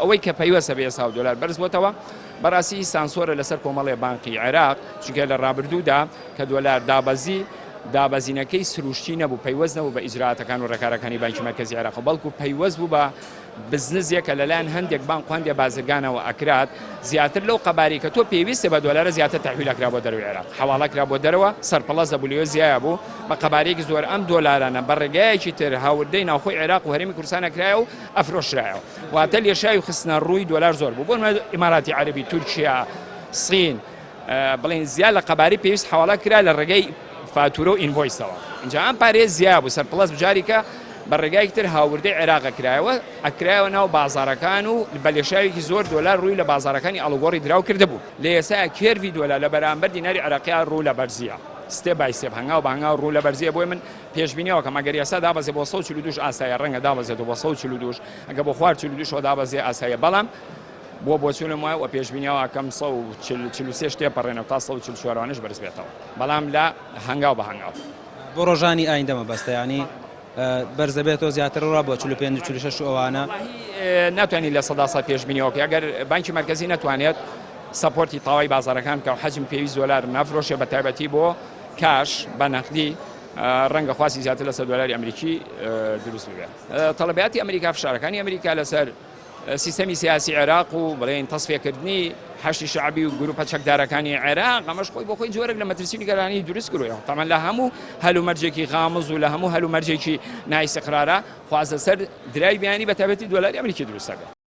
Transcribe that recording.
ئەوەی کە پەیوەستە بە ئێستا و دۆلار بەرز بۆتەوە بەڕاستی سانسۆرە لەسەر کۆمەڵێ بانقی عێراق، چونکە لە ڕابردوودا کە دۆلار دابەزی، دابەزینەکەی سروشتی نەبوو، پەیوەست نەبوو بە ئیجرائاتەکان و ڕێکارەکانی بانکی مەرکەزی عێراق، بەڵکو پەیوەست بوو بە بزنزێک کە لەلایەن هەندێک بانق و هەندێک بازرگانەوە ئەکرات، زیاتر لەو قەبارەی کە تۆ پێویستە بە دۆلارە زیاتر تەحویل ئەکرا بۆ دەرەوەی عێراق، حەواڵە کرا بۆ دەرەوە، سەرپڵەس دەبوو لەوێ زیایە بوو بە قەبارەیەکی زۆر، ئەم دۆلارانە بە ڕێگایەکی تر هاوردەی ناوخۆی عێراق و هەرێمی کوردستان ئەکرایە و ئەفرۆشرایەوە، واتە لێشاوی خستنە ڕووی دۆلار زۆر بوو، بۆ نموونە ئیماراتی عەرەبی، تورکیا، سین، بڵێین زیاد لە قەبارەی پێویست حەواڵە کرا لە ڕێگەی فاتورە و invoice ەوە، ئینجا ئەم پارەیە زیاد بوو surplus جاریکە بە ڕێگایەکی تر هاوردەی عێراق ئەکرایەوە ئەکرایەوە ناو بازاڕەکان و بە لێشاوێکی زۆر دۆلار ڕووی لە بازاڕەکانی ئاڵوگۆڕی دراو کردبوو. لە ئێستایا curve ی دۆلار لە بەرامبەر دیناری عێراقیا ڕوو لە بەرزییە، step by step، هەنگاو بە هەنگاو ڕوو لە بەرزییە، بۆیە من پێشبینی ئەوە کەم ئەگەر ئێستا دابەزێ بۆ 142 ئاسایە، ڕەنگە دابەزێتەوە بۆ 142، ئەگەر بۆ خوار 42 شەوە دابەزێ ئاسایە، بەڵام بۆ بۆچوونم وایە و پێشبینی ئەوە ئەکەم 140 43 تێپەڕێنەوە تا 144 وانەش بەرز بێتەوە، بەڵام لە هەنگاو بە هەنگاو. بۆ ڕۆژانی ئایندە مەبەستە یانی بەرز دەبێتەوە زیاتر ڕا بۆ 45 و 46 و ئەوانە؟ وەڵاهی ناتوانین 100% پێشبینی ئەوە بکەین، ئەگەر بانکی مەرکەزی نەتوانێت support ی تەواوی بازاڕەکان بکا و حەجم پێویست دۆلار نەفرۆشێ بە تایبەتی بۆ cash بە نەقدی ڕەنگە خواستی زیاتر لەسەر دۆلاری ئەمریکی دروست ببێت. تەڵەباتی ئەمریکا فشارەکانی ئەمریکا لەسەر سیستەمی سیاسی عێراق و بڵێین تەسفیەکردنی حەشدی شەعبی و گروپە چەکدارەکانی عێراق ئەمەش خۆی بۆ خۆی جۆرێک لە مەترسی و نیگەرانی دروست کردووە تەمان لە هەموو هەلومەرجێکی غامز و لە هەموو هەلومەرجێکی نائیستقرارە خواست لەسەر دراوی بیانی بە تایبەتی دۆلاری ئەمریکی دروست دەبێت.